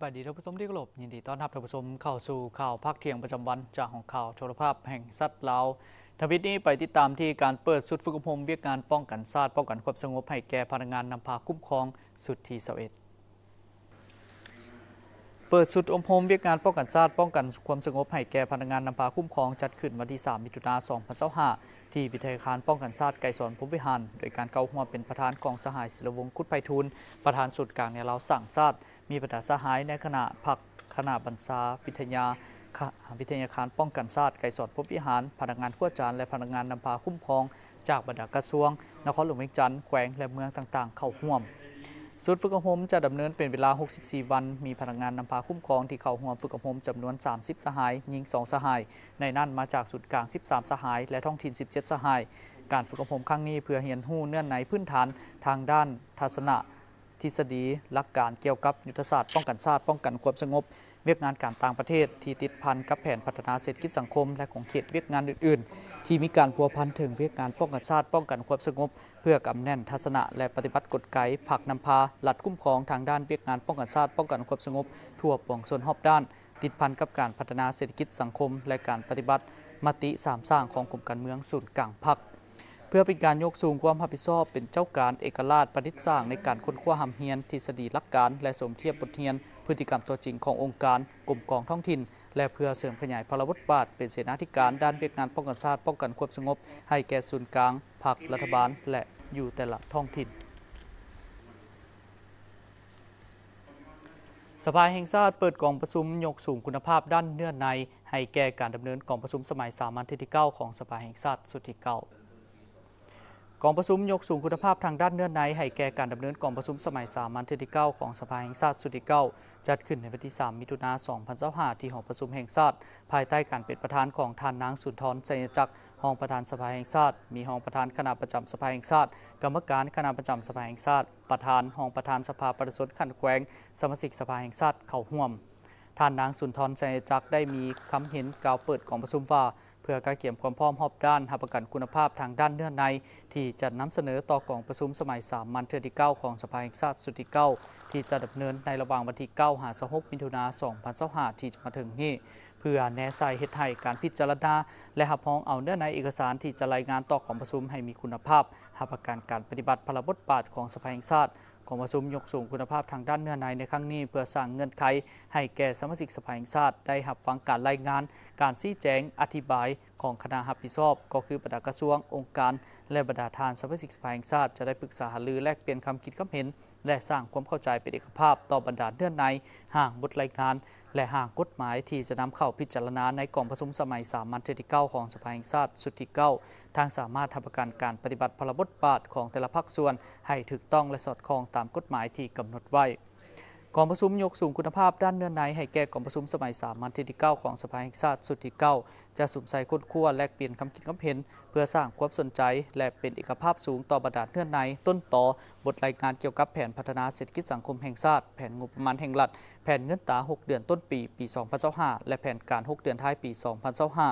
ສະບາຍດີທ່ານຜູ້ຊົມທີ່ເຄົາລົບ, ຍິນດີຕ້ອນຮັບທ່ານຜູ້ຊົມເຂົ້າສູ່ຂ່າວພາກທ່ຽງປະຈຳວັນ ຈາກຫ້ອງຂ່າວໂທລະພາບແຫ່ງຊາດລາວ. ທຳອິດນີ້ໄປຕິດຕາມທີ່ການເປີດຊຸດຝຶກອົບຮົມວຽກງານປ້ອງກັນຊາດ ປ້ອງກັນຄວາມສະຫງົບໃຫ້ແກ່ພະນັກງານນຳພາຄຸ້ມຄອງ ຊຸດທີຊາວເອັດ. ເປີດຊຸດອົບຮົມວຽກງານປ້ອງກັນຊາດ ປ້ອງກັນຄວາມສະຫງົບໃຫ້ແກ່ພະນັກງານນຳພາຄຸ້ມຄອງ ຈັດຂຶ້ນວັນທີສາມ ມິຖຸນາ ສອງພັນຊາວຫ້າ ທີ່ວິທະຍາຄານປ້ອງກັນຊາດໄກສອນພົມວິຫານ ໂດຍການເຂົ້າຮ່ວມເປັນປະທານຂອງສະຫາຍ ສິລະວົງ ຄຸດໄພທູນ ປະທານສູນກາງແນວລາວສ້າງຊາດ, ມີບັນດາສະຫາຍໃນຄະນະພັກ, ຄະນະບັນຊາວິທະຍາ, ຄະ, ວິທະຍາຄານປ້ອງກັນຊາດໄກສອນພົມວິຫານ, ພະນັກງານຂົວຈານ ແລະ ພະນັກງານນຳພາຄຸ້ມຄອງ ຈາກບັນດາກະຊວງ, ນະຄອນຫຼວງວຽງຈັນ, ແຂວງ ແລະ ເມືອງຕ່າງໆເຂົ້າຮ່ວມ. ຊຸດຝຶກອົບຮົມຈະດຳເນີນເປັນເວລາຫົກສິບສີ່ວັນ, ມີພະນັກງານນຳພາຄຸ້ມຄອງທີ່ເຂົ້າຮ່ວມຝຶກອົບຮົມຈຳນວນສາມສິບສະຫາຍ, ຍິງສອງສະຫາຍ, ໃນນັ້ນມາຈາກສູນກາງສິບສາມສະຫາຍ ແລະ ທ້ອງຖິ່ນສິບເຈັດສະຫາຍ. ການຝຶກອົບຮົມຄັ້ງນີ້ເພື່ອຮຽນຮູ້ເນື້ອໃນພື້ນຖານທາງດ້ານທັດສະນະ ທິດສະດີ, ຫຼັກການກ່ຽວກັບຍຸດທະສາດປ້ອງກັນຊາດ, ປ້ອງກັນຄວາມສະຫງົບ, ວຽກງານການຕ່າງປະເທດທີ່ຕິດພັນກັບແຜນພັດທະນາເສດຖະກິດສັງຄົມ ແລະ ຂອບເຂດວຽກງານອື່ນໆ ທີ່ມີການພົວພັນເຖິງວຽກງານປ້ອງກັນຊາດ, ປ້ອງກັນຄວາມສະຫງົບ, ເພື່ອກຳແໜ້ນທັດສະນະ ແລະ ປະຕິບັດກົນໄກພັກນຳພາ, ລັດຄຸ້ມຄອງທາງດ້ານວຽກງານປ້ອງກັນຊາດ, ປ້ອງກັນຄວາມສະຫງົບທົ່ວປວງຊົນຮອບດ້ານ, ຕິດພັນກັບການພັດທະນາເສດຖະກິດສັງຄົມ ແລະ ການປະຕິບັດມະຕິສາມສ້າງຂອງກົມການເມືອງສູນກາງພັກ. ເພື່ອເປັນການຍົກສູງຄວາມຮັບຜິດຊອບເປັນເຈົ້າການເອກະລາດປະດິດສ້າງໃນການຄົ້ນຄວ້າຮ່ຳຮຽນທິດສະດີຫຼັກການ ແລະ ສົມທຽບບົດຮຽນພຶດຕິກຳຕົວຈິງຂອງອົງການ, ກົມກອງທ້ອງຖິ່ນ ແລະ ເພື່ອເສີມຂະຫຍາຍພາລະບົດບາດເປັນເສນາທິການດ້ານວຽກງານປ້ອງກັນຊາດ, ປ້ອງກັນຄວາມສະຫງົບໃຫ້ແກ່ສູນກາງ, ພັກ, ລັດຖະບານ ແລະ ຢູ່ແຕ່ລະທ້ອງຖິ່ນ. ສະພາແຫ່ງຊາດເປີດກອງປະຊຸມຍົກສູງຄຸນນະພາບດ້ານເນື້ອໃນ ໃຫ້ແກ່ການດຳເນີນກອງປະຊຸມສະໄໝສາມັນເທື່ອທີເກົ້າຂອງສະພາແຫ່ງຊາດຊຸດທີເກົ້າ. ກອງປະຊຸມຍົກສູງຄຸນນະພາບທາງດ້ານເນື້ອໃນໃຫ້ແກ່ການດຳເນີນກອງປະຊຸມສະໄໝສາມັນເທື່ອທີເກົ້າຂອງສະພາແຫ່ງຊາດຊຸດທີເກົ້າ ຈັດຂຶ້ນໃນວັນທີສາມ ມິຖຸນາ ສອງພັນຊາວຫ້າ ທີ່ຫໍປະຊຸມແຫ່ງຊາດ ພາຍໃຕ້ການເປັນປະທານຂອງທ່ານນາງ ສຸນທອນ ໄຊຍະຈັກ ຮອງປະທານສະພາແຫ່ງຊາດ, ມີຮອງປະທານຄະນະປະຈຳສະພາແຫ່ງຊາດ, ກຳມະການຄະນະປະຈຳສະພາແຫ່ງຊາດ, ປະທານ, ຮອງປະທານສະພາປະຊາຊົນຂັ້ນແຂວງ, ສະມາຊິກສະພາແຫ່ງຊາດເຂົ້າຮ່ວມ. ທ່ານນາງ ສຸນທອນ ໄຊຍະຈັກ ໄດ້ມີຄຳເຫັນກ່າວເປີດກອງປະຊຸມວ່າ, ເພື່ອກະກຽມຄວາມພ້ອມຮອບດ້ານຮັບປະກັນຄຸນນະພາບທາງດ້ານເນື້ອໃນ ທີ່ຈະນຳສະເໜີຕໍ່ກອງປະຊຸມສະໄໝສາມັນເທື່ອທີເກົ້າຂອງສະພາແຫ່ງຊາດຊຸດທີເກົ້າ ທີ່ຈະດຳເນີນໃນລະຫວ່າງວັນທີເກົ້າຫາຊາວຫົກ ມິຖຸນາ ສອງພັນຊາວຫ້າ ທີ່ຈະມາເຖິງນີ້, ເພື່ອແນໃສ່ເຮັດໃຫ້ການພິຈາລະນາ ແລະ ຮັບຮອງເອົາເນື້ອໃນເອກະສານທີ່ຈະລາຍງານຕໍ່ກອງປະຊຸມໃຫ້ມີຄຸນນະພາບ, ຮັບປະກັນການປະຕິບັດພາລະບົດບາດຂອງສະພາແຫ່ງຊາດ. ກອງປະຊຸມຍົກສູງຄຸນນະພາບທາງດ້ານເນື້ອໃນໃນຄັ້ງນີ້ ເພື່ອສ້າງເງື່ອນໄຂໃຫ້ແກ່ສະມາຊິກສະພາແຫ່ງຊາດໄດ້ຮັບຟັງການລາຍງານ, ການຊີ້ແຈງ, ອະທິບາຍຂອງຄະນະຮັບຜິດຊອບ, ກໍຄືບັນດາກະຊວງ, ອົງການ ແລະ ບັນດາທ່ານສະມາຊິກສະພາແຫ່ງຊາດ ຈະໄດ້ປຶກສາຫາລື, ແລກປ່ຽນຄຳຄິດຄຳເຫັນ ແລະ ສ້າງຄວາມເຂົ້າໃຈເປັນເອກະພາບຕໍ່ບັນດາເນື້ອໃນຮ່າງບົດລາຍງານ ແລະ ຮ່າງກົດໝາຍທີ່ຈະນຳເຂົ້າພິຈາລະນາໃນກອງປະຊຸມສະໄໝສາມັນເທື່ອທີເກົ້າຂອງສະພາແຫ່ງຊາດຊຸດທີເກົ້າ, ທັງສາມາດຮັບປະກັນການປະຕິບັດພາລະບົດບາດຂອງແຕ່ລະພາກສ່ວນໃຫ້ຖືກຕ້ອງ ແລະ ສອດຄ່ອງຕາມກົດໝາຍທີ່ກຳນົດໄວ້. ກອງປະຊຸມຍົກສູງຄຸນນະພາບດ້ານເນື້ອໃນໃຫ້ແກ່ກອງປະຊຸມສະໄໝສາມັນເທື່ອທີເກົ້າຂອງສະພາແຫ່ງຊາດຊຸດທີເກົ້າ ຈະສຸມໃສ່ຄົ້ນຄວ້າແລກປ່ຽນຄຳຄິດຄຳເຫັນ ເພື່ອສ້າງຄວາມສົນໃຈ ແລະ ເປັນເອກະພາບສູງຕໍ່ບັນດາເນື້ອໃນ, ຕົ້ນຕໍ, ບົດລາຍງານກ່ຽວກັບແຜນພັດທະນາເສດຖະກິດສັງຄົມແຫ່ງຊາດ, ແຜນງົບປະມານແຫ່ງລັດ, ແຜນເງິນຕາຫົກເດືອນຕົ້ນປີ ປີສອງພັນຊາວຫ້າ ແລະ ແຜນການຫົກເດືອນທ້າຍປີສອງພັນຊາວຫ້າ,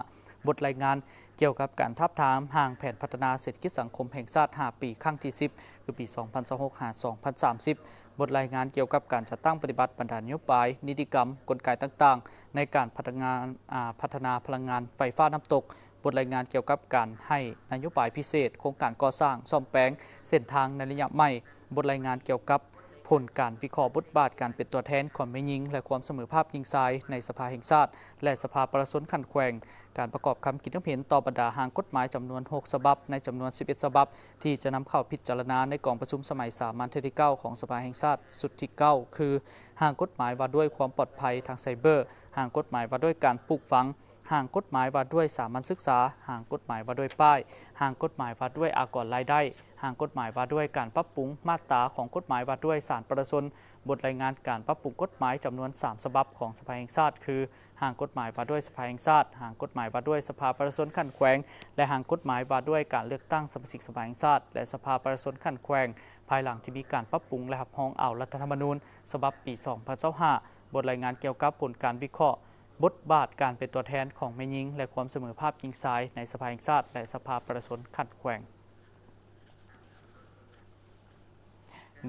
ບົດລາຍງານກ່ຽວກັບການທາບທາມຮ່າງແຜນພັດທະນາເສດຖະກິດສັງຄົມແຫ່ງຊາດຫ້າປີ ຄັ້ງທີສິບ ຄື ປີສອງພັນຊາວຫົກ ຫາ ສອງພັນສາມສິບ, ບົດລາຍງານກ່ຽວກັບການຈັດຕັ້ງປະຕິບັດບັນດານະໂຍບາຍ, ນິຕິກຳ, ກົນໄກຕ່າງໆ ໃນການພັດທະນາ, ອາ, ພັດທະນາພະລັງງານໄຟຟ້ານ້ຳຕົກ, ບົດລາຍງານກ່ຽວກັບການໃຫ້ນະໂຍບາຍພິເສດ, ໂຄງການກໍ່ສ້າງ, ສ້ອມແປງເສັ້ນທາງໃນໄລຍະໃໝ່, ບົດລາຍງານກ່ຽວກັບຜົນການວິເຄາະບົດບາດການເປັນຕົວແທນຂອງແມ່ຍິງ ແລະ ຄວາມສະເໝີພາບຍິງຊາຍໃນສະພາແຫ່ງຊາດ ແລະ ສະພາປະຊາຊົນຂັ້ນແຂວງ, ການປະກອບຄຳຄິດຄຳເຫັນຕໍ່ບັນດາຮ່າງກົດໝາຍຈຳນວນຫົກສະບັບ ໃນຈຳນວນສິບເອັດສະບັບ ທີ່ຈະນຳເຂົ້າພິຈາລະນາໃນກອງປະຊຸມສະໄໝສາມັນເທື່ອທີເກົ້າຂອງສະພາແຫ່ງຊາດຊຸດທີເກົ້າ ຄື ຮ່າງກົດໝາຍວ່າດ້ວຍຄວາມປອດໄພທາງໄຊເບີ, ຮ່າງກົດໝາຍວ່າດ້ວຍການປູກຝັງ, ຮ່າງກົດໝາຍວ່າດ້ວຍສາມັນສຶກສາ, ຮ່າງກົດໝາຍວ່າດ້ວຍປ້າຍ, ຮ່າງກົດໝາຍວ່າດ້ວຍອາກອນລາຍໄດ້, ຮ່າງກົດໝາຍວ່າດ້ວຍການປັບປຸງມາດຕາຂອງກົດໝາຍວ່າດ້ວຍສານປະຊາຊົນ, ບົດລາຍງານການປັບປຸງກົດໝາຍຈຳນວນສາມສະບັບຂອງສະພາແຫ່ງຊາດ ຄື ຮ່າງກົດໝາຍວ່າດ້ວຍສະພາແຫ່ງຊາດ, ຮ່າງກົດໝາຍວ່າດ້ວຍສະພາປະຊາຊົນຂັ້ນແຂວງ ແລະ ຮ່າງກົດໝາຍວ່າດ້ວຍການເລືອກຕັ້ງສະມາຊິກສະພາແຫ່ງຊາດ ແລະ ສະພາປະຊາຊົນຂັ້ນແຂວງ ພາຍຫຼັງທີ່ມີການປັບປຸງ ແລະ ຮັບຮອງເອົາລັດຖະທຳມະນູນສະບັບປີສອງພັນຊາວຫ້າ, ບົດລາຍງານກ່ຽວກັບຜົນການວິເຄາະບົດບາດການເປັນຕົວແທນຂອງແມ່ຍິງ ແລະ ຄວາມສະເໝີພາບຍິງຊາຍໃນສະພາແຫ່ງຊາດ ແລະ ສະພາປະຊາຊົນຂັ້ນແຂວງ.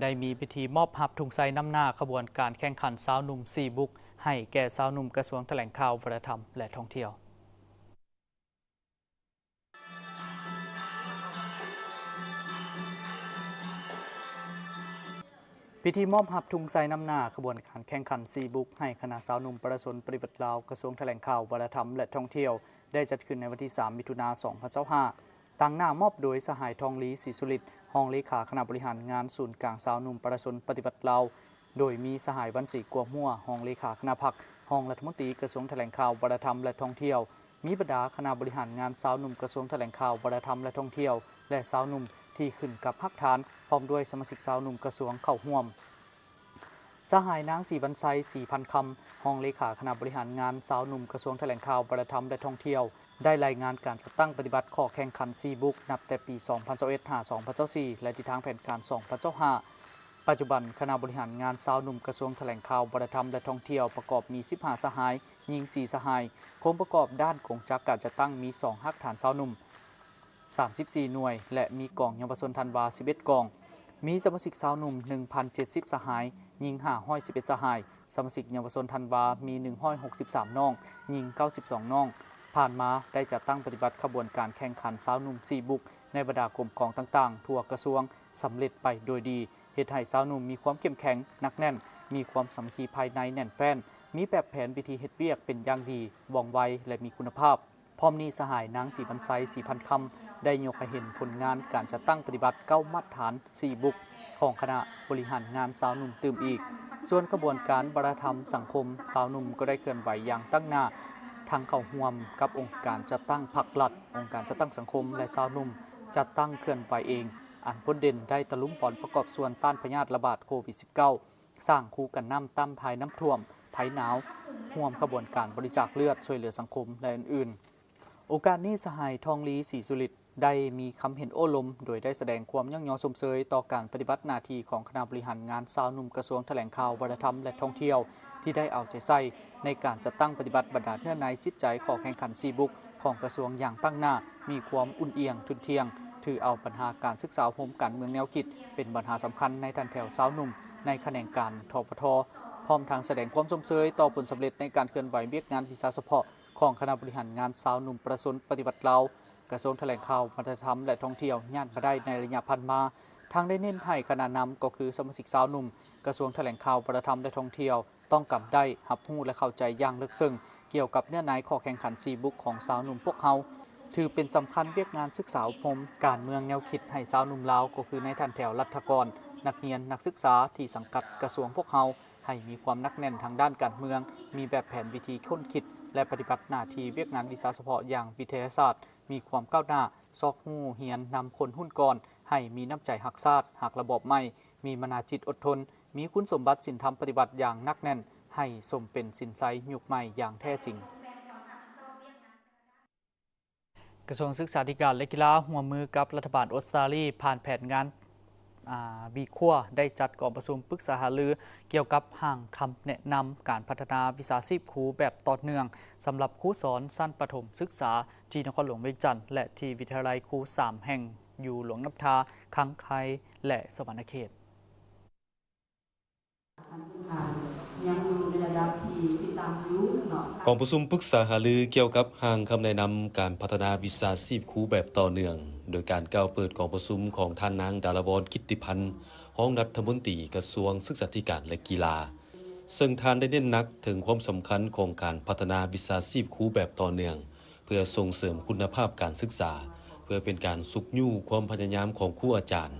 ໄດ້ມີພິທີມອບຮັບທຸງໄຊນຳໜ້າຂະບວນການແຂ່ງຂັນຊາວໜຸ່ມສີ່ບຸກ ໃຫ້ແກ່ຊາວໜຸ່ມກະຊວງຖະແຫຼງຂ່າວ, ວັດທະນະທຳ ແລະ ທ່ອງທ່ຽວ. ພິທີມອບຮັບທຸງໄຊນຳໜ້າຂະບວນການແຂ່ງຂັນສີ່ບຸກ ໃຫ້ຄະນະຊາວໜຸ່ມປະຊາຊົນປະຕິວັດລາວ ກະຊວງຖະແຫຼງຂ່າວ, ວັດທະນະທຳ ແລະ ທ່ອງທ່ຽວ ໄດ້ຈັດຂຶ້ນໃນວັນທີສາມ ມິຖຸນາ ສອງພັນຊາວຫ້າ ຕາງໜ້າມອບໂດຍສະຫາຍ ທອງລີ ສີສຸລິດ ຮອງເລຂາຄະນະບໍລິຫານງານສູນກາງຊາວໜຸ່ມປະຊາຊົນປະຕິວັດລາວ, ໂດຍມີສະຫາຍ ວັນສີ ກົວມົວ ຮອງເລຂາຄະນະພັກ, ຮອງລັດຖະມົນຕີກະຊວງຖະແຫຼງຂ່າວ, ວັດທະນະທຳ ແລະ ທ່ອງທ່ຽວ, ມີບັນດາຄະນະບໍລິຫານງານຊາວໜຸ່ມກະຊວງຖະແຫຼງຂ່າວ, ວັດທະນະທຳ ແລະ ທ່ອງທ່ຽວ ແລະ ຊາວໜຸ່ມທີ່ຂຶ້ນກັບຮາກຖານ, ພ້ອມດ້ວຍສະມາຊິກຊາວໜຸ່ມກະຊວງເຂົ້າຮ່ວມ. ສະຫາຍ ນາງ ສີວັນໄຊ ສີພັນຄຳ ຮອງເລຂາຄະນະບໍລິຫານງານຊາວໜຸ່ມກະຊວງຖະແຫຼງຂ່າວ, ວັດທະນະທຳ ແລະ ທ່ອງທ່ຽວ ໄດ້ລາຍງານການຈັດຕັ້ງປະຕິບັດຂໍ້ແຂ່ງຂັນສີ່ບຸກ ນັບແຕ່ປີສອງພັນຊາວເອັດ ຫາ ສອງພັນຊາວສີ່ ແລະ ທິດທາງແຜນການສອງພັນຊາວຫ້າ. ປັດຈຸບັນ, ຄະນະບໍລິຫານງານຊາວໜຸ່ມກະຊວງຖະແຫຼງຂ່າວ, ວັດທະນະທຳ ແລະ ທ່ອງທ່ຽວ ປະກອບມີສິບຫ້າສະຫາຍ, ຍິງສີ່ສະຫາຍ. ໂຄງປະກອບດ້ານກົງຈັກການຈັດຕັ້ງມີສອງຮາກຖານຊາວໜຸ່ມ ສາມສິບສີ່ໜ່ວຍ ແລະ ມີກອງເຍົາວະຊົນທັນວາສິບເອັດກອງ. ມີສະມາຊິກຊາວໜຸ່ມໜຶ່ງພັນເຈັດສິບສະຫາຍ, ຍິງຫ້າຮ້ອຍສິບເອັດສະຫາຍ, ສະມາຊິກເຍົາວະຊົນທັນວາມີໜຶ່ງຮ້ອຍຫົກສິບສາມນ້ອງ, ຍິງເກົ້າສິບສອງນ້ອງ. ຜ່ານມາໄດ້ຈັດຕັ້ງປະຕິບັດຂະບວນການແຂ່ງຂັນຊາວໜຸ່ມສີ່ບຸກ ໃນບັນດາກົມກອງຕ່າງໆທົ່ວກະຊວງສຳເລັດໄປໂດຍດີ, ເຮັດໃຫ້ຊາວໜຸ່ມມີຄວາມເຂັ້ມແຂງ, ໜັກແໜ້ນ, ມີຄວາມສາມັກຄີພາຍໃນແໜ້ນແຟ້ນ, ມີແບບແຜນວິທີເຮັດວຽກເປັນຢ່າງດີ, ວ່ອງໄວ ແລະ ມີຄຸນນະພາບ. ພ້ອມນີ້, ສະຫາຍ ນາງ ສີວັນໄຊ ສີພັນຄຳ ໄດ້ຍົກໃຫ້ເຫັນຜົນງານການຈັດຕັ້ງປະຕິບັດເກົ້າມາດຖານສີ່ບຸກ ຂອງຄະນະບໍລິຫານງານຊາວໜຸ່ມຕື່ມອີກ. ສ່ວນຂະບວນການວັດທະນະທຳສັງຄົມ, ຊາວໜຸ່ມກໍໄດ້ເຄື່ອນໄຫວຢ່າງຕັ້ງໜ້າ, ທັງເຂົ້າຮ່ວມກັບອົງການຈັດຕັ້ງພາກລັດ, ອົງການຈັດຕັ້ງສັງຄົມ ແລະ ຊາວໜຸ່ມຈັດຕັ້ງເຄື່ອນໄຫວເອງ, ອັນພົ້ນເດັ່ນໄດ້ຕະລຸມບອນປະກອບສ່ວນຕ້ານພະຍາດລະບາດໂຄວິດສິບເກົ້າ, ສ້າງຄູກັນນ້ຳຕ້ານໄພນ້ຳຖ້ວມ, ໄພໜາວ, ຮ່ວມຂະບວນການບໍລິຈາກເລືອດ, ຊ່ວຍເຫຼືອສັງຄົມ ແລະ ອື່ນໆ. ໂອກາດນີ້, ສະຫາຍ ທອງລີ ສີສຸລິດ ໄດ້ມີຄຳເຫັນໂອ້ລົມ, ໂດຍໄດ້ສະແດງຄວາມຍ້ອງຍໍຊົມເຊີຍຕໍ່ການປະຕິບັດໜ້າທີ່ຂອງຄະນະບໍລິຫານງານຊາວໜຸ່ມກະຊວງຖະແຫຼງຂ່າວ, ວັດທະນະທຳ ແລະ ທ່ອງທ່ຽວ ທີ່ໄດ້ເອົາໃຈໃສ່ໃນການຈັດຕັ້ງປະຕິບັດບັນດາເນື້ອໃນຈິດໃຈຂໍ້ແຂ່ງຂັນສີ່ບຸກຂອງກະຊວງຢ່າງຕັ້ງໜ້າ, ມີຄວາມອຸ່ນອຽງ, ທຸ່ນທ່ຽງ, ຖືເອົາບັນຫາການສຶກສາອົບຮົມ, ການເມືອງ, ແນວຄິດ ເປັນບັນຫາສຳຄັນໃນຖັນແຖວຊາວໜຸ່ມໃນຂະແໜງການ ທປທ, ພ້ອມທັງສະແດງຄວາມຊົມເຊີຍຕໍ່ຜົນສຳເລັດໃນການເຄື່ອນໄຫວວຽກງານວິຊາສະເພາະ ຂອງຄະນະບໍລິຫານງານຊາວໜຸ່ມປະຊາຊົນປະຕິວັດລາວ, ກະຊວງຖະແຫຼງຂ່າວ, ວັດທະນະທຳ ແລະ ທ່ອງທ່ຽວ ຍາດມາໄດ້ໃນໄລຍະຜ່ານມາ. ທັງໄດ້ເນັ້ນໃຫ້ຄະນະນຳ, ກໍຄືສະມາຊິກຊາວໜຸ່ມກະຊວງຖະແຫຼງຂ່າວ, ວັດທະນະທຳ ແລະ ທ່ອງທ່ຽວ ຕ້ອງກຳໄດ້, ຮັບຮູ້ ແລະ ເຂົ້າໃຈຢ່າງເລິກເຊິ່ງກ່ຽວກັບເນື້ອໃນຂໍ້ແຂ່ງຂັນສີ່ບຸກຂອງຊາວໜຸ່ມພວກເຮົາ. ຖືເປັນສຳຄັນວຽກງານສຶກສາອົບຮົມການເມືອງແນວຄິດໃຫ້ຊາວໜຸ່ມລາວ, ກໍຄືໃນຖັນແຖວລັດຖະກອນ, ນັກຮຽນ, ນັກສຶກສາທີ່ສັງກັດກະຊວງພວກເຮົາ ໃຫ້ມີຄວາມໜັກແໜ້ນທາງດ້ານການເມືອງ, ມີແບບແຜນວິທີຄົ້ນຄິດ ແລະ ປະຕິບັດໜ້າທີ່ວຽກງານວິຊາສະເພາະຢ່າງວິທະຍາສາດ, ມີຄວາມກ້າວໜ້າ, ຊອກຮູ້ຮຽນນຳຄົນຮຸ່ນກ່ອນ, ໃຫ້ມີນ້ຳໃຈຮັກຊາດ, ຮັກລະບອບໃໝ່, ມີມະນາຈິດອົດທົນ, ມີຄຸນສົມບັດສິນທຳປະຕິບັດຢ່າງໜັກແໜ້ນ, ໃຫ້ສົມເປັນສິນໄຊຍຸກໃໝ່ຢ່າງແທ້ຈິງ. ກະຊວງສຶກສາທິການ ແລະ ກິລາ ຮ່ວມມືກັບລັດຖະບານອົດສະຕາລີ ຜ່ານແຜນງານ ອາ ບີຄົວ ໄດ້ຈັດກອງປະຊຸມປຶກສາຫາລືກ່ຽວກັບຮ່າງຄຳແນະນຳການພັດທະນາວິຊາຊີບຄູແບບຕໍ່ເນື່ອງ ສຳລັບຄູສອນຊັ້ນປະຖົມສຶກສາ ທີ່ນະຄອນຫຼວງວຽງຈັນ ແລະ ທີ່ວິທະຍາໄລຄູສາມແຫ່ງ ຢູ່ຫຼວງນ້ຳທາ, ຄັງໄຄ ແລະ ສະຫວັນນະເຂດ. ຍັງຢູ່ໃນລະດັບທີ່ຕິດຕາມຢູ່ເນາະ. ກອງປະຊຸມປຶກສາຫາລືກ່ຽວກັບຮ່າງຄຳແນະນຳການພັດທະນາວິຊາຊີບຄູແບບຕໍ່ເນື່ອງ, ໂດຍການກ່າວເປີດກອງປະຊຸມຂອງທ່ານນາງ ດາລະວອນ ກິດຕິພັນ ຮອງລັດຖະມົນຕີກະຊວງສຶກສາທິການ ແລະ ກິລາ, ເຊິ່ງທ່ານໄດ້ເນັ້ນໜັກເຖິງຄວາມສຳຄັນຂອງການພັດທະນາວິຊາຊີບຄູແບບຕໍ່ເນື່ອງ ເພື່ອສົ່ງເສີມຄຸນນະພາບການສຶກສາ, ເພື່ອເປັນການຊຸກຍູ້ຄວາມພະຍາຍາມຂອງຄູອາຈານ,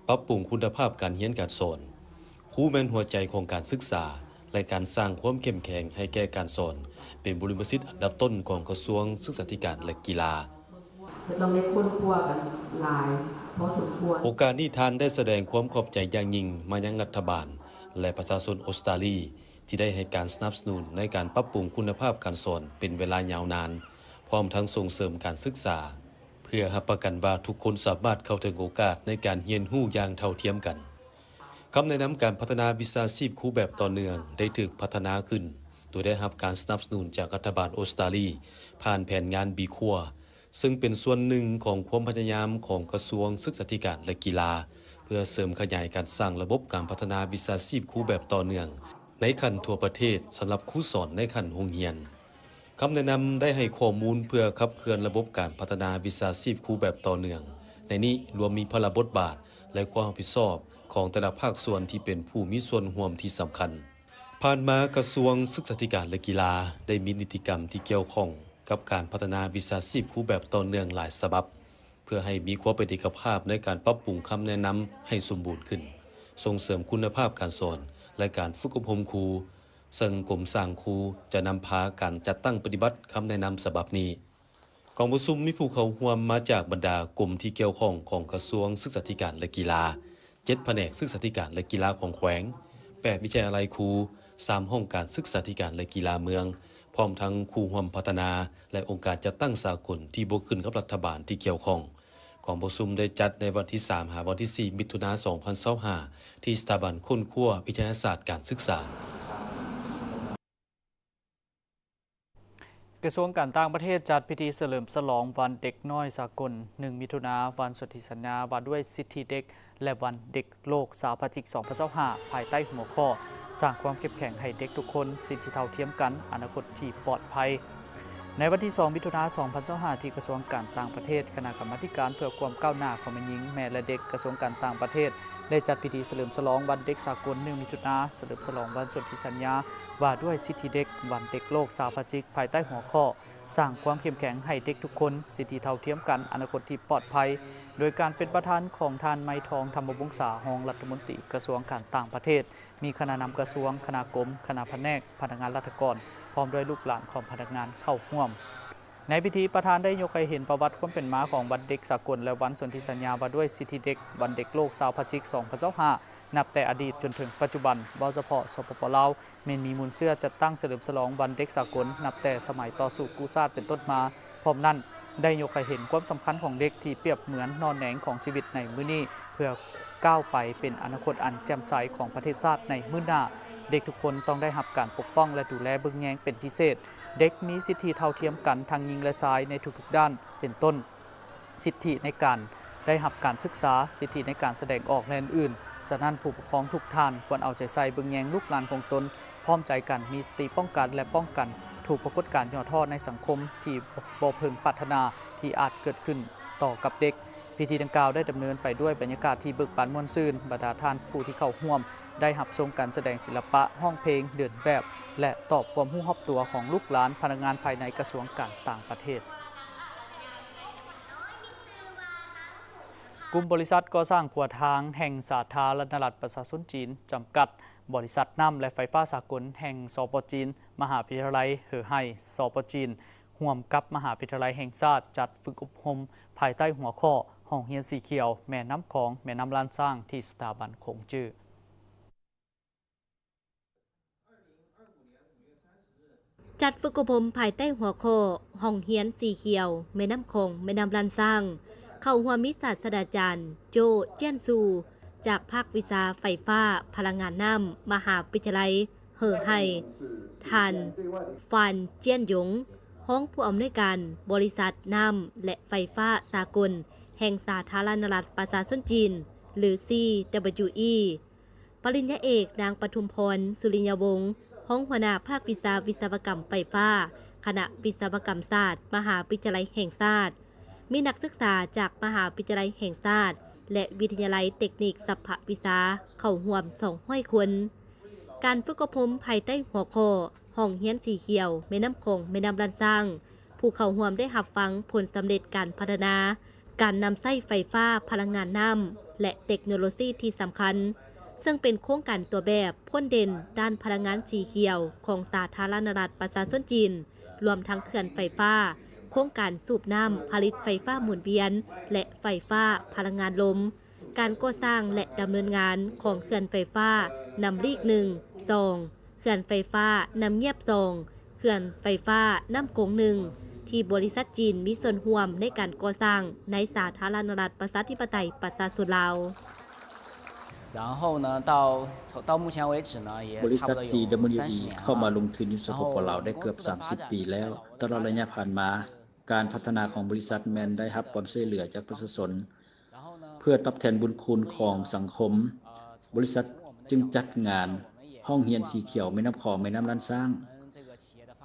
ປັບປຸງຄຸນນະພາບການຮຽນການສອນ. ຄູແມ່ນຫົວໃຈຂອງການສຶກສາ ແລະ ການສ້າງຄວາມເຂັ້ມແຂງໃຫ້ແກ່ການສອນ ເປັນບຸລິມະສິດອັນດັບຕົ້ນຂອງກະຊວງສຶກສາທິການ ແລະ ກິລາ. ເຮົາຕ້ອງໄດ້ຄົ້ນຄວ້າກັນຫຼາຍພໍສົມຄວນ. ໂອກາດນີ້ ທ່ານໄດ້ສະແດງຄວາມຂອບໃຈຢ່າງຍິ່ງມາຍັງລັດຖະບານ ແລະ ປະຊາຊົນອົດສະຕາລີ ທີ່ໄດ້ໃຫ້ການສະໜັບສະໜູນໃນການປັບປຸງຄຸນນະພາບການສອນເປັນເວລາຍາວນານ, ພ້ອມທັງສົ່ງເສີມການສຶກສາ ເພື່ອຮັບປະກັນວ່າທຸກຄົນສາມາດເຂົ້າເຖິງໂອກາດໃນການຮຽນຮູ້ຢ່າງເທົ່າທຽມກັນ. ຄຳແນະນຳການພັດທະນາວິຊາຊີບຄູແບບຕໍ່ເນື່ອງໄດ້ຖືກພັດທະນາຂຶ້ນ, ໂດຍໄດ້ຮັບການສະໜັບສະໜູນຈາກລັດຖະບານອົດສະຕາລີ ຜ່ານແຜນງານບີຄົວ, ເຊິ່ງເປັນສ່ວນໜຶ່ງຂອງຄວາມພະຍາຍາມຂອງກະຊວງສຶກສາທິການ ແລະ ກິລາ ເ ເພື່ອເສີມຂະຫຍາຍການສ້າງລະບົບການພັດທະນາວິຊາຊີບຄູແບບຕໍ່ເນື່ອງໃນຂັ້ນທົ່ວປະເທດ ສຳລັບຄູສອນໃນຂັ້ນໂຮງຮຽນ. ຄຳແນະນຳໄດ້ໃຫ້ຂໍ້ມູນເພື່ອຂັບເຄື່ອນລະບົບການພັດທະນາວິຊາຊີບຄູແບບຕໍ່ເນື່ອງ. ໃນນີ້ລວມມີພາລະບົດບາດ ແລະ ຄວາມຮັບຜິດຊອບຂອງແຕ່ລະພາກສ່ວນທີ່ເປັນຜູ້ມີສ່ວນຮ່ວມທີ່ສຳຄັນ. ຜ່ານມາກະຊວງສຶກສາທິການ ແລະ ກິລາ ໄດ້ມີນິຕິກຳທີ່ກ່ຽວຂ້ອງກັບການພັດທະນາວິຊາຊີບຄູແບບຕໍ່ເນື່ອງຫຼາຍສະບັບ ເພື່ອໃຫ້ມີຄວາມເປັນເອກະພາບໃນການປັບປຸງຄຳແນະນຳໃຫ້ສົມບູນຂຶ້ນ, ສົ່ງເສີມຄຸນນະພາບການສອນ ແລະ ການຝຶກອົບຮົມຄູ, ເຊິ່ງກົມສ້າງຄູຈະນຳພາການຈັດຕັ້ງປະຕິບັດຄຳແນະນຳສະບັບນີ້. ກອງປະຊຸມມີຜູ້ເຂົ້າຮ່ວມມາຈາກບັນດາກົມທີ່ກ່ຽວຂ້ອງຂອງກະຊວງສຶກສາທິການ ແລະ ກິລາ, ເຈັດພະແນກສຶກສາທິການ ແລະ ກິລາຂອງແຂວງ, ແປດວິທະຍາໄລຄູ, ສາມຫ້ອງການສຶກສາທິການ ແລະ ກິລາເມືອງ, ພ້ອມທັງຄູ່ຮ່ວມພັດທະນາ ແລະ ອົງການຈັດຕັ້ງສາກົນທີ່ບໍ່ຂຶ້ນກັບລັດຖະບານທີ່ກ່ຽວຂ້ອງ. ກອງປະຊຸມໄດ້ຈັດໃນວັນທີສາມ ຫາວັນທີສີ່ ມິຖຸນາ ສອງພັນຊາວຫ້າ ທີ່ສະຖາບັນຄົ້ນຄວ້າວິທະຍາສາດການສຶກສາ. ກະຊວງການຕ່າງປະເທດຈັດພິທີສະເຫຼີມສະຫຼອງວັນເດັກນ້ອຍສາກົນ ໜຶ່ງ ມິຖຸນາ, ວັນສົນທິສັນຍາວ່າດ້ວຍສິດທິເດັກ ແລະ ວັນເດັກໂລກຊາວພະຈິກ ສອງພັນຊາວຫ້າ ພາຍໃຕ້ຫົວຂໍ້ ສ້າງຄວາມເຂັ້ມແຂງໃຫ້ເດັກທຸກຄົນ, ສິດທິເທົ່າທຽມກັນ, ອະນາຄົດທີ່ປອດໄພ. ໃນວັນທີສອງ ມິຖຸນາ ສອງພັນຊາວຫ້າ ທີ່ກະຊວງການຕ່າງປະເທດ, ຄະນະກຳມາທິການເພື່ອຄວາມກ້າວໜ້າຂອງແມ່ຍິງ, ແມ່ ແລະ ເດັກ ກະຊວງການຕ່າງປະເທດ ໄດ້ຈັດພິທີສະເຫຼີມສະຫຼອງວັນເດັກສາກົນ ໜຶ່ງ ມິຖຸນາ, ສະເຫຼີມສະຫຼອງວັນສົນທິສັນຍາ ວ່າດ້ວຍສິດທິເດັກ, ວັນເດັກໂລກຊາວພະຈິກ ພາຍໃຕ້ຫົວຂໍ້ ສ້າງຄວາມເຂັ້ມແຂງໃຫ້ເດັກທຸກຄົນ, ສິດທິເທົ່າທຽມກັນ, ອະນາຄົດທີ່ປອດໄພ, ໂດຍການເປັນປະທານຂອງທ່ານ ໄມທອງ ທຳມະວົງສາ ຮອງລັດຖະມົນຕີກະຊວງການຕ່າງປະເທດ, ມີຄະນະນຳກະຊວງ, ຄະນະກົມ, ຄະນະພະແນກ, ພະນັກງານລັດຖະກອນ, ພ້ອມດ້ວຍລູກຫຼານຂອງພະນັກງານເຂົ້າຮ່ວມ. ໃນພິທີ, ປະທານໄດ້ຍົກໃຫ້ເຫັນປະຫວັດຄວາມເປັນມາຂອງວັນເດັກສາກົນ ແລະ ວັນສົນທິສັນຍາວ່າດ້ວຍສິດທິເດັກ, ວັນເດັກໂລກຊາວພະຈິກ ສອງພັນຊາວຫ້າ ນັບແຕ່ອະດີດຈົນເຖິງປັດຈຸບັນ, ເວົ້າສະເພາະ ສປປ ລາວ ແມ່ນມີມູນເຊື້ອຈັດຕັ້ງສະເຫຼີມສະຫຼອງວັນເດັກສາກົນ ນັບແຕ່ສະໄໝຕໍ່ສູ້ກູ້ຊາດເປັນຕົ້ນມາ. ພ້ອມນັ້ນ, ໄດ້ຍົກໃຫ້ເຫັນຄວາມສຳຄັນຂອງເດັກທີ່ປຽບເໝືອນໜໍ່ແໜງຂອງຊີວິດໃນມື້ນີ້ ເພື່ອກ້າວໄປເປັນອະນາຄົດອັນແຈ່ມໃສຂອງປະເທດຊາດໃນມື້ໜ້າ. ເດັກທຸກຄົນຕ້ອງໄດ້ຮັບການປົກປ້ອງ ແລະ ດູແລເບິ່ງແຍງເປັນພິເສດ. ເດັກມີສິດທິເທົ່າທຽມກັນທັງຍິງ ແລະ ຊາຍໃນທຸກໆດ້ານ ເປັນຕົ້ນ ສິດທິໃນການໄດ້ຮັບການສຶກສາ, ສິດທິໃນການສະແດງອອກ ແລະ ອື່ນໆ. ສະນັ້ນ, ຜູ້ປົກຄອງທຸກທ່ານຄວນເອົາໃຈໃສ່ເບິ່ງແຍງລູກຫຼານຂອງຕົນ, ພ້ອມໃຈກັນມີສະຕິປ້ອງກັນ ແລະ ປ້ອງກັນທຸກປາກົດການຫຍໍ້ທໍ້ໃນສັງຄົມທີ່ບໍ່ເພິ່ງປາດຖະໜາທີ່ອາດເກີດຂຶ້ນຕໍ່ກັບເດັກ. ພິທີດັ່ງກ່າວໄດ້ດຳເນີນໄປດ້ວຍບັນຍາກາດທີ່ເບີກບານມ່ວນຊື່ນ. ບັນດາທ່ານຜູ້ທີ່ເຂົ້າຮ່ວມໄດ້ຮັບຊົມການສະແດງສິລະປະ, ຮ້ອງເພງ, ເດີນແບບ ແລະ ຕອບຄວາມຮູ້ຮອບຕົວຂອງລູກຫຼານພະນັກງານພາຍໃນກະຊວງການຕ່າງປະເທດ. ກຸ່ມບໍລິສັດກໍ່ສ້າງຂົວທາງແຫ່ງສາທາລະນະລັດປະຊາຊົນຈີນຈຳກັດ, ບໍລິສັດນ້ຳ ແລະ ໄຟຟ້າສາກົນແຫ່ງ ສປ ຈີນ, ມະຫາວິທະຍາໄລເຫີໄຮ ສປ ຈີນ ຮ່ວມກັບມະຫາວິທະຍາໄລແຫ່ງຊາດ ຈັດຝຶກອົບຮົມພາຍໃຕ້ຫົວຂໍ້ ຫ້ອງຮຽນສີຂຽວ ແມ່ນ້ຳຂອງ ແມ່ນ້ຳລ້ານຊ້າງ ທີ່ສະຖາບັນຂົງຈື້. ຈັດຝຶກອົບຮົມພາຍໃຕ້ຫົວຂໍ້ ຫ້ອງຮຽນສີຂຽວ ແມ່ນ້ຳຂອງ ແມ່ນ້ຳລ້ານຊ້າງ. ເຂົ້າຮ່ວມມີສາດສະດາຈານ ໂຈ້ ຈຽນຊູ ຈາກພາກວິຊາໄຟຟ້າພະລັງງານນ້ຳ ມະຫາວິທະຍາໄລເຫີໄຮ, ທ່ານ ຟານ ຈຽນຢົງ ຮອງຜູ້ອຳນວຍການບໍລິສັດນ້ຳ ແລະ ໄຟຟ້າສາກົນແຫ່ງສາທາລະນະລັດປະຊາຊົນຈີນ ຫຼື ຊີ ດັບເບິນຢູ ອີ ປະລິນຍາເອກ ນາງປະທຸມພອນ ສຸລິຍະວົງ ຮອງຫົວໜ້າພາກວິຊາວິສະວະກຳໄຟຟ້າ ຄະນະວິສະວະກຳສາດ ມະຫາວິທະຍາໄລແຫ່ງຊາດ, ມີນັກສຶກສາຈາກມະຫາວິທະຍາໄລແຫ່ງຊາດ ແລະ ວິທະຍາໄລເຕັກນິກສັບພະວິຊາເຂົ້າຮ່ວມສອງຮ້ອຍຄົນ. ການຝຶກອົບຮົມພາຍໃຕ້ຫົວຂໍ້ ຫ້ອງຮຽນສີຂຽວ ແມ່ນ້ຳຂອງ ແມ່ນ້ຳລ້ານຊ້າງ. ຜູ້ເຂົ້າຮ່ວມໄດ້ຮັບຟັງຜົນສຳເລັດການພັດທະນາ ການນຳໃຊ້ໄຟຟ້າ, ພະລັງງານນ້ຳ ແລະ ເຕັກໂນໂລຊີທີ່ສຳຄັນ, ເຊິ່ງເປັນໂຄງການຕົວແບບພົ້ນເດັ່ນດ້ານພະລັງງານສີຂຽວຂອງສາທາລະນະລັດປະຊາຊົນຈີນ, ລວມທັງເຂື່ອນໄຟຟ້າ, ໂຄງການສູບນ້ຳຜະລິດໄຟຟ້າໝູນວຽນ ແລະ ໄຟຟ້າພະລັງງານລົມ, ການກໍ່ສ້າງ ແລະ ດຳເນີນງານຂອງເຂື່ອນໄຟຟ້ານ້ຳລີກໜຶ່ງ ສອງ, ເຂື່ອນໄຟຟ້ານ້ຳງຽບ ສອງ, ເຂື່ອນໄຟຟ້ານ້ຳກົງ ໜຶ່ງ ທີ່ບໍລິສັດຈີນມີສ່ວນຮ່ວມໃນການກໍ່ສ້າງໃນສາທາລະນະລັດປະຊາທິປະໄຕປະຊາຊົນລາວ. 然后呢，到，到目前为止呢，也 ບໍລິສັດ 差不多有 CWE ເຂົ້າມາລົງທຶນຢູ່ ສປປ ລາວ ໄດ້ເກືອບສາມສິບປີແລ້ວ. ຕະຫຼອດໄລຍະຜ່ານມາ, ການພັດທະນາຂອງບໍລິສັດແມ່ນໄດ້ຮັບຄວາມຊ່ວຍເຫຼືອຈາກປະຊາຊົນ. ເພື່ອຕອບແທນບຸນຄຸນຂອງສັງຄົມ, ບໍລິສັດຈຶ່ງຈັດງານຫ້ອງຮຽນສີຂຽວແມ່ນ້ຳຂອງ ແມ່ນ້ຳລ້ານຊ້າງ.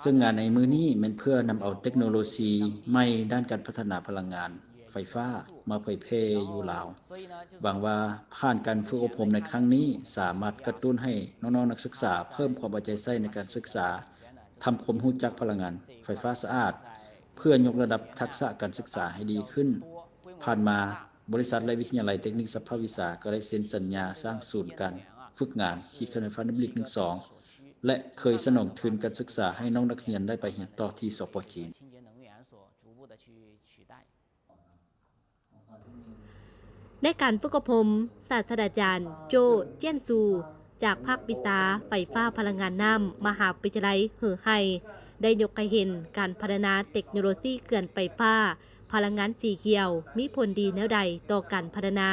ເຊິ່ງງານໃນມື້ນີ້ແມ່ນເພື່ອນຳເອົາເຕັກໂນໂລຊີໃໝ່ດ້ານການພັດທະນາພະລັງງານໄຟຟ້າມາເຜີຍແຜ່ຢູ່ລາວ. ຫວັງວ່າຜ່ານການຝຶກອົບຮົມໃນຄັ້ງນີ້ ສາມາດກະຕຸ້ນໃຫ້ນ້ອງໆນັກສຶກສາເພີ່ມຄວາມເອົາໃຈໃສ່ໃນການສຶກສາ, ທຳຄວາມຮູ້ຈັກພະລັງງານໄຟຟ້າສະອາດ, ເພື່ອຍົກລະດັບທັກສະການສຶກສາໃຫ້ດີຂຶ້ນ. ຜ່ານມາ, ບໍລິສັດ ແລະ ວິທະຍາໄລເຕັກນິກສະພາກວິຊາ ກໍໄດ້ເຊັນສັນຍາສ້າງສູນການຝຶກງານທີ່ເຂື່ອນໄຟຟ້ານ້ຳລິກໜຶ່ງສອງ ແລະ ເຄີຍສະໜອງທຶນການສຶກສາໃຫ້ນ້ອງນັກຮຽນໄດ້ໄປຮຽນຕໍ່ທີ່ ສປ ຈີນ. ໃນການຝຶກອົບຮົມ, ສາດສະດາຈານ ໂຈ້ ຈຽນຊູ ຈາກພາກວິຊາໄຟຟ້າພະລັງງານນ້ຳ ມະຫາວິທະຍາໄລເຫີໄຮ ໄດ້ຍົກໃຫ້ເຫັນການພັດທະນາເຕັກໂນໂລຊີເຂື່ອນໄຟຟ້າພະລັງງານສີຂຽວ ມີຜົນດີແນວໃດຕໍ່ການພັດທະນາ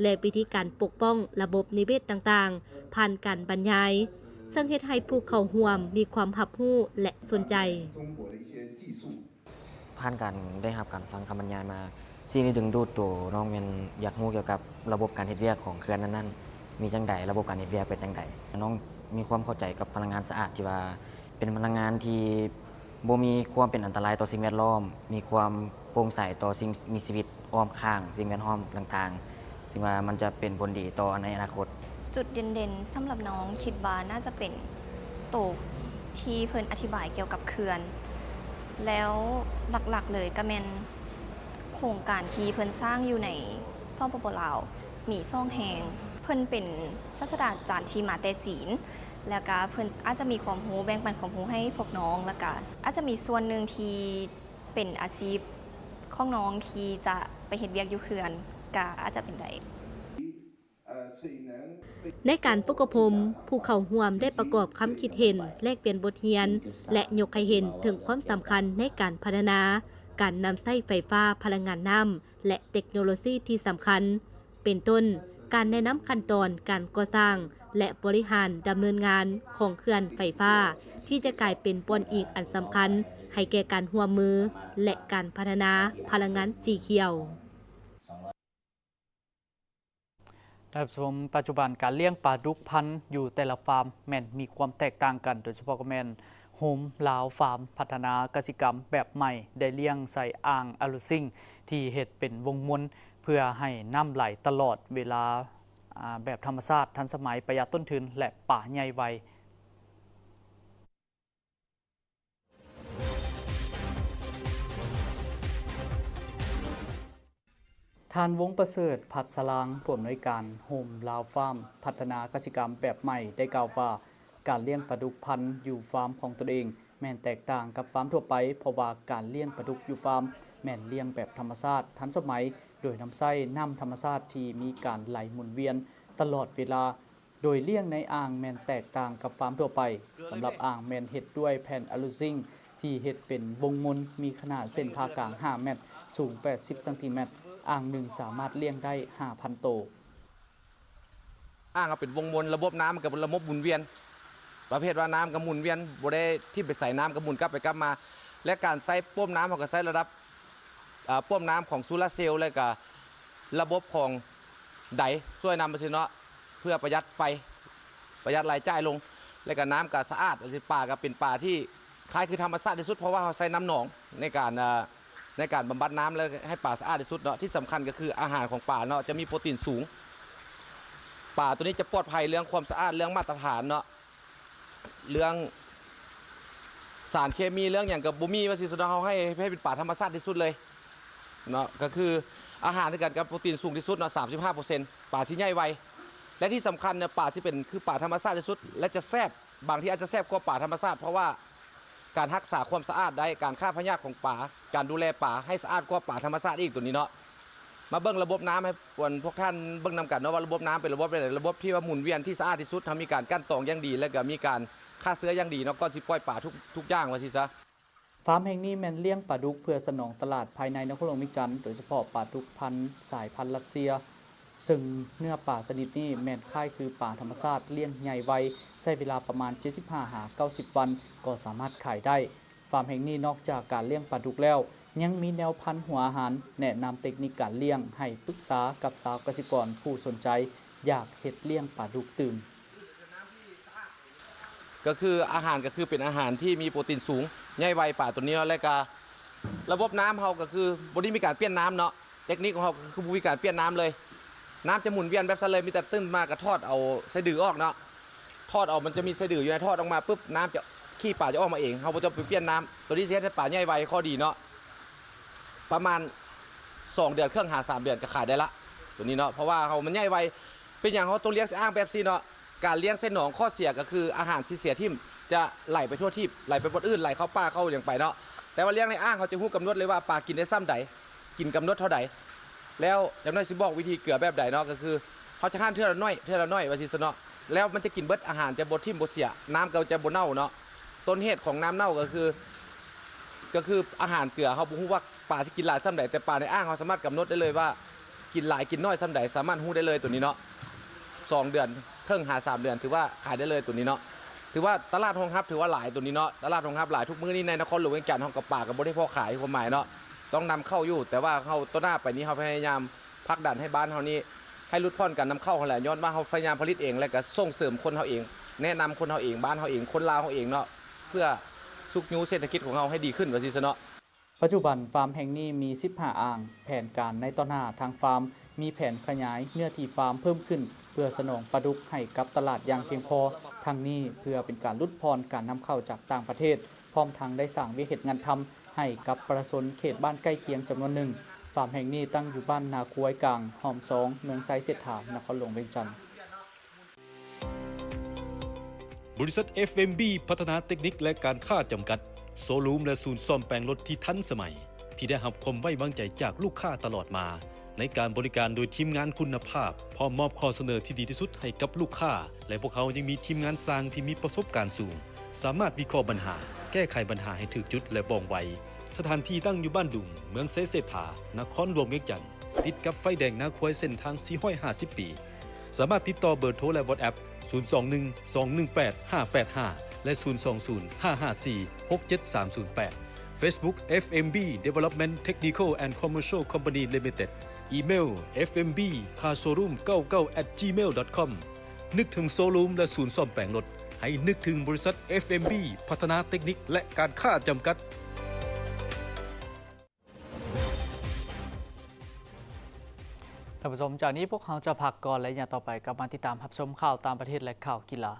ແລະ ວິທີການປົກປ້ອງລະບົບນິເວດຕ່າງໆ ຜ່ານການບັນຍາຍ, ເຊິ່ງເຮັດໃຫ້ຜູ້ເຂົ້າຮ່ວມມີຄວາມຮັບຮູ້ ແລະ ສົນໃຈ. ຜ່ານການໄດ້ຮັບການຟັງຄຳບັນຍາຍມາ, ສິ່ງທີ່ດຶງດູດໂຕນ້ອງແມ່ນຢາກຮູ້ກ່ຽວກັບລະບົບການເຮັດວຽກຂອງເຂື່ອນນັ້ນໆ ມີຈັ່ງໃດ, ລະບົບການເຮັດວຽກເປັນຈັ່ງໃດ. ນ້ອງມີຄວາມເຂົ້າໃຈກັບພະລັງງານສະອາດທີ່ວ່າເປັນພະລັງງານທີ່ບໍ່ມີຄວາມເປັນອັນຕະລາຍຕໍ່ສິ່ງແວດລ້ອມ, ມີຄວາມໂປ່ງໃສຕໍ່ສິ່ງມີຊີວິດອ້ອມຂ້າງ, ສິ່ງແວດລ້ອມຕ່າງໆ. ຊຶ່ງວ່າມັນຈະເປັນຜົນດີຕໍ່ໃນອະນາຄົດ. ຈຸດເດັ່ນໆສຳລັບນ້ອງຄິດວ່າໜ້າຈະເປັນໂຕທີ່ເພິ່ນອະທິບາຍກ່ຽວກັບເຂື່ອນ ແລ້ວຫຼັກໆເລີຍກະແມ່ນໂຄງການທີ່ເພິ່ນສ້າງຢູ່ໃນ ສປປ ລາວ ມີສອງແຫ່ງ. ເພິ່ນເປັນສາດສະດາຈານທີ່ມາແຕ່ຈີນ ແລ້ວກະເພິ່ນອາດຈະມີຄວາມຮູ້ ແບ່ງປັນຄວາມຮູ້ໃຫ້ພວກນ້ອງ ແລ້ວກະອາດຈະມີສ່ວນໜຶ່ງທີ່ ເປັນອາຊີບຂອງນ້ອງທີ່ຈະໄປເຮັດວຽກຢູ່ເຂື່ອນ ກະອາດຈະເປັນໄດ້. ໃນການຝຶກອົບຮົມ, ຜູ້ເຂົ້າຮ່ວມໄດ້ປະກອບຄຳຄິດເຫັນ, ແລກປ່ຽນບົດຮຽນ ແລະ ຍົກໃຫ້ເຫັນເຖິງຄວາມສຳຄັນໃນການພັດທະນາການນຳໃຊ້ໄຟຟ້າ, ພະລັງງານນ້ຳ ແລະ ເຕັກໂນໂລຊີທີ່ສຳຄັນ. ເປັນຕົ້ນ, ການແນະນຳຂັ້ນຕອນການກໍ່ສ້າງ ແລະ ບໍລິຫານດຳເນີນງານຂອງເຂື່ອນໄຟຟ້າ ທີ່ຈະກາຍເປັນບ່ອນອີງອັນສຳຄັນໃຫ້ແກ່ການຮ່ວມມື ແລະ ການພັດທະນາພະລັງງານສີຂຽວ. ທ່ານຜູ້ຊົມ, ປັດຈຸບັນການລ້ຽງປາດຸກພັນຢູ່ແຕ່ລະຟາມແມ່ນມີຄວາມແຕກຕ່າງກັນ, ໂດຍສະເພາະກໍແມ່ນ ໂຮມລາວຟາມ ພັດທະນາກະສິກຳແບບໃໝ່ ໄດ້ລ້ຽງໃສ່ອ່າງອາລູຊິງທີ່ເຮັດເປັນວົງມົນ ເພື່ອໃຫ້ນ້ຳໄຫຼຕະຫຼອດເວລາ, ອາ, ແບບທຳມະຊາດ, ທັນສະໄໝ, ປະຢັດຕົ້ນທຶນ ແລະ ປາໃຫຍ່ໄວ. ທ່ານ ວົງປະເສີດ ພັດສະລາງ ຜູ້ອຳນວຍການໂຮມລາວຟາມ ພັດທະນາກະສິກຳແບບໃໝ່ ໄດ້ກ່າວວ່າ ການລ້ຽງປາດຸກພັນຢູ່ຟາມຂອງຕົນເອງ ແມ່ນແຕກຕ່າງກັບຟາມທົ່ວໄປ ເພາະວ່າການລ້ຽງປາດຸກຢູ່ຟາມ ແມ່ນລ້ຽງແບບທຳມະຊາດ, ທັນສະໄໝ, ໂດຍນຳໃຊ້ນ້ຳທຳມະຊາດທີ່ມີການໄຫຼໝູນວຽນຕະຫຼອດເວລາ. ໂດຍລ້ຽງໃນອ່າງແມ່ນແຕກຕ່າງກັບຟາມທົ່ວໄປ. ສຳລັບອ່າງແມ່ນເຮັດດ້ວຍແຜ່ນອາລູຊິງທີ່ເຮັດເປັນວົງມົນ, ມີຂະໜາດເສັ້ນຜ່າກາງຫ້າແມັດ, ສູງແປດສິບຊັງຕີແມັດ. ອ່າງໜຶ່ງສາມາດລ້ຽງໄດ້ຫ້າພັນໂຕ. ອ່າງເຮົາເປັນວົງມົນ, ລະບົບນ້ຳມັນກໍເປັນລະບົບໝູນວຽນ, ປະເພດວ່ານ້ຳກໍໝູນວຽນ, ບໍ່ໄດ້ຖິ້ມໄປໃສ, ນ້ຳກໍໝູນກັບໄປກັບມາ ແລະ ການໃຊ້ປ້ຳນ້ຳເຮົາກໍໃຊ້ລະດັບ ອາ ປ້ຳນ້ຳຂອງໂຊລາເຊວ ແລ້ວກະລະບົບຂອງໄດຊ່ວຍນຳ ຈັ່ງຊີ້ເນາະ ເພື່ອປະຢັດໄຟ ປະຢັດລາຍຈ່າຍລົງ ແລ້ວກະນ້ຳກະສະອາດ ຈັ່ງຊີ້ ປາກະເປັນປາທີ່ຄ້າຍຄືທຳມະຊາດທີ່ສຸດ ເພາະວ່າເຮົາໃຊ້ນ້ຳໜອງໃນການ ອາ ໃນການບຳບັດນ້ຳ ແລະ ໃຫ້ປາສະອາດທີ່ສຸດເນາະ. ທີ່ສຳຄັນກະຄືອາຫານຂອງປາເນາະ ຈະມີໂປຣຕີນສູງ, ປາໂຕນີ້ຈະປອດໄພເລື່ອງຄວາມສະອາດ ເລື່ອງມາດຕະຖານເນາະ. ເລື່ອງສານເຄມີ ເລື່ອງຫຍັງກໍບໍ່ມີວ່າຊີ້ ສ່ວນເຮົາໃຫ້ ໃຫ້ເປັນປາທຳມະຊາດທີ່ສຸດເລີຍເນາະ, ກໍຄືອາຫານຄືກັນກັບໂປຣຕີນສູງທີ່ສຸດເນາະ ສາມສິບຫ້າເປີເຊັນ, ປາຊິໃຫຍ່ໄວ ແລະ ທີ່ສຳຄັນເນຍ ປາຊິເປັນຄືປາທຳມະຊາດທີ່ສຸດ ແລະ ຈະແຊບ, ບາງທີອາດຈະແຊບກວ່າປາທຳມະຊາດ ເພາະວ່າການຮັກສາຄວາມສະອາດໄດ້, ການຂ້າພະຍາດຂອງປາ, ການດູແລປາໃຫ້ສະອາດກວ່າປາທຳມະຊາດອີກ ໂຕນີ້ເນາະ. ມາເບິ່ງລະບົບນ້ຳໃຫ້ພວກທ່ານເບິ່ງນຳກັນເນາະວ່າລະບົບນ້ຳເປັນລະບົບໃດ, ລະບົບທີ່ວ່າໝູນວຽນທີ່ສະອາດທີ່ສຸດ, ເຮົາມີການກັ່ນຕອງຢ່າງດີ ແລ້ວກໍມີການຂ້າເຊື້ອຢ່າງດີເນາະ ກ່ອນຊິປ່ອຍປາທຸກ ທຸກຢ່າງວ່າຊີ້ຊະ. ຟາມແຫ່ງນີ້ແມ່ນລ້ຽງປາດຸກເພື່ອສະໜອງຕະຫຼາດພາຍໃນນະຄອນຫຼວງວຽງຈັນ, ໂດຍສະເພາະປາດຸກພັນສາຍພັນຣັດເຊຍ, ເຊິ່ງເນື້ອປາຊະນິດນີ້ແມ່ນຄ້າຍຄືປາທຳມະຊາດ, ລ້ຽງໃຫຍ່ໄວ, ໃຊ້ເວລາປະມານເຈັດສິບຫ້າຫາເກົ້າສິບວັນກໍສາມາດຂາຍໄດ້. ຟາມແຫ່ງນີ້ນອກຈາກການລ້ຽງປາດຸກແລ້ວ, ຍັງມີແນວພັນຫົວອາຫານ, ແນະນຳເຕັກນິກການລ້ຽງ, ໃຫ້ປຶກສາກັບຊາວກະສິກອນຜູ້ສົນໃຈຢາກເຮັດລ້ຽງປາດຸກຕື່ມ. ກໍຄືອາຫານກໍຄືເປັນອາຫານທີ່ມີໂປຣຕີນສູງ, ໃຫຍ່ໄວປາຕົວນີ້ເນາະ, ແລະກະລະບົບນ້ຳເຮົາກໍຄືບໍ່ໄດ້ມີການປ່ຽນນ້ຳເນາະ. ເຕັກນິກຂອງເຮົາກໍຄືບໍ່ມີການປ່ຽນນ້ຳເລີຍ. ນ້ຳຈະໝູນວຽນແບບຊັ້ນເລີຍ, ມີແຕ່ຕື່ນມາກໍຖອດເອົາໄສ້ດືອອກເນາະ. ຖອດເອົາ, ມັນຈະມີໄສ້ດືຢູ່ໃນ, ຖອດອອກມາປຶບ ນ້ຳຈະ, ຂີ້ປາຈະອອກມາເອງ, ເຮົາບໍ່ຕ້ອງໄປປ່ຽນນ້ຳ. ຕົວນີ້ຊິເຮັດໃຫ້ປາໃຫຍ່ໄວ, ຂໍ້ດີເນາະ, ປະມານສອງເດືອນເຄິ່ງຫາສາມເດືອນກໍຂາຍໄດ້ລະ ຕົວນີ້ເນາະ, ເພາະວ່າເຮົາມັນໃຫຍ່ໄວ. ເປັນຫຍັງເຮົາຕ້ອງລ້ຽງໃສ່ອ່າງແບບຊີ້ເນາະ? ການລ້ຽງໃສ່ໜອງ ຂໍ້ເສຍກໍຄືອາຫານຊິເສຍຖິ້ມ, ຈະໄຫຼໄປທົ່ວທີບ, ໄຫຼໄປບ່ອນອື່ນ, ໄຫຼເຂົ້າປ່າເຂົ້າຫຍັງໄປເນາະ. ແຕ່ວ່າລ້ຽງໃນອ່າງ ເຮົາຈະຮູ້ກຳນົດເລີຍວ່າປາກິນໄດ້ຊ່ຳໃດ, ກິນກຳນົດເທົ່າໃດ. ແລ້ວຈັກໜ້ອຍຊິບອກວິທີເກືອແບບໃດເນາະ, ກໍຄືເຮົາຈະຫັ່ນເທື່ອລະໜ້ອຍ ເທື່ອລະໜ້ອຍວ່າຊີ້ຊະເນາະ. ແລ້ວມັນຈະກິນເບິດ, ອາຫານຈະບໍ່ຖິ້ມບໍ່ເສຍ, ນ້ຳກໍຈະບໍ່ເນົ່າເນາະ. ຕົ້ນເຫດຂອງນ້ຳເນົ່າກໍຄື ກໍຄືອາຫານເກືອ, ເຮົາບໍ່ຮູ້ວ່າປາຊິກິນຫຼາຍຊ່ຳໃດ, ແຕ່ປາໃນອ່າງເຮົາສາມາດກຳນົດໄດ້ເລີຍວ່າກິນຫຼາຍກິນໜ້ອຍຊ່ຳໃດ, ສາມາດຮູ້ໄດ້ເລີຍຕົວນີ້ເນາະ. ສອງເດືອນເຄິ່ງຫາສາມເດືອນ ຖືວ່າຂາຍໄດ້ເລີຍຕົວນີ້ເນາະ. ຖືວ່າຕະຫຼາດຮອງຮັບ ຖືວ່າຫຼາຍຕົວນີ້ເນາະ, ຕະຫຼາດຮອງຮັບຫຼາຍ. ທຸກມື້ນີ້ໃນນະຄອນຫຼວງວຽງຈັນເຮົາກໍປາກໍບໍ່ໄດ້ພໍຂາຍຄວາມໝາຍເນາະ, ຕ້ອງນຳເຂົ້າຢູ່. ແຕ່ວ່າເຮົາຕໍ່ໜ້າໄປນີ້ ເຮົາພະຍາຍາມຜັກດັນໃຫ້ບ້ານເຮົານີ້ ໃຫ້ຫຼຸດຜ່ອນການນຳເຂົ້າຫັ້ນແຫຼະ, ຍ້ອນວ່າເຮົາພະຍາຍາມຜະລິດເອງ ແລະກະສົ່ງເສີມຄົນເຮົາເອງ, ແນະນຳຄົນເຮົາເອງ, ບ້ານເຮົາເອງ, ຄົນລາວເຮົາເອງເນາະ, ເພື່ອຊຸກຍູ້ເສດຖະກິດຂອງເຮົາໃຫ້ດີຂຶ້ນວ່າຊີ້ຊະເນາະ. ປັດຈຸບັນຟາມແຫ່ງນີ້ມີສິບຫ້າອ່າງ. ແຜນການໃນຕໍ່ໜ້າ, ທາງຟາມມີແຜນຂະຫຍາຍເນື້ອທີ່ຟາມເພີ່ມຂຶ້ນ ເພື່ອສະໜອງປາດຸກໃຫ້ກັບຕະຫຼາດຢ່າງພຽງພໍ. ທັງນີ້ເພື່ອເປັນການຫຼຸດຜ່ອນການນຳເຂົ້າຈາກຕ່າງປະເທດ, ພ້ອມທັງໄດ້ສ້າງວຽກເຮັດງານທຳໃຫ້ກັບປະຊາຊົນເຂດບ້ານໃກ້ຄຽງຈຳນວນໜຶ່ງ. ຟາມແຫ່ງນີ້ຕັ້ງຢູ່ບ້ານນາຄວາຍກາງ, ຮ່ອມສອງ, ເມືອງໄຊເສດຖາ, ນະຄອນຫຼວງວຽງຈັນ. ບໍລິສັດ ເອັຟເອັມບີ ພັດທະນາເຕັກນິກ ແລະ ການຄ້າ ຈຳກັດ, ໂຊຣູມ ແລະ ສູນສ້ອມແປງລົດທີ່ທັນສະໄໝ, ທີ່ໄດ້ຮັບຄວາມໄວ້ວາງໃຈຈາກລູກຄ້າຕະຫຼອດມາ, ໃນການບໍລິການໂດຍທີມງານຄຸນນະພາບ, ພ້ອມມອບຂໍ້ສະເໜີທີ່ດີທີ່ສຸດໃຫ້ກັບລູກຄ້າ, ແລະ ພວກເຮົາຍັງມີທີມງານຊ່າງທີ່ມີປະສົບການສູງ, ສາມາດວິເຄາະບັນຫາ, ແກ້ໄຂບັນຫາໃຫ້ຖືກຈຸດ ແລະ ວ່ອງໄວ. ສະຖານທີ່ຕັ້ງຢູ່ບ້ານດຸງ, ເມືອງໄຊເສດຖາ, ນະຄອນຫຼວງວຽງຈັນ, ຕິດກັບໄຟແດງນາຄວາຍເສັ້ນທາງສີ່ຮ້ອຍຫ້າສິບບີ. ສາມາດຕິດຕໍ່ເບີໂທ ແລະ ວອດແອັບ ສູນສອງໜຶ່ງ ສອງໜຶ່ງແປດ ຫ້າແປດຫ້າ ແລະ ສູນສອງສູນ ຫ້າຫ້າສີ່ ຫົກເຈັດສາມສູນແປດ. Facebook ເອັຟເອັມບີ Development Technical and Commercial Company Limited. ອີເມວ ເອັຟເອັມບີ Car Showroom ເກົ້າເກົ້າ at gmail dot com. ນຶກເຖິງໂຊຣູມ ແລະ ສູນສ້ອມແປງລົດ, ໃຫ້ນຶກເຖິງບໍລິສັດ ເອັຟເອັມບີ ພັດທະນາເຕັກນິກ ແລະ ການຄ້າ ຈຳກັດ. ທ່ານຜູ້ຊົມ, ຈາກນີ້ພວກເຮົາຈະພັກກ່ອນ ແລະ ຢ່າງຕໍ່ໄປກັບມາຕິດຕາມຮັບຊົມຂ່າວຕ່າງປະເທດ ແລະ ຂ່າວກິລາ.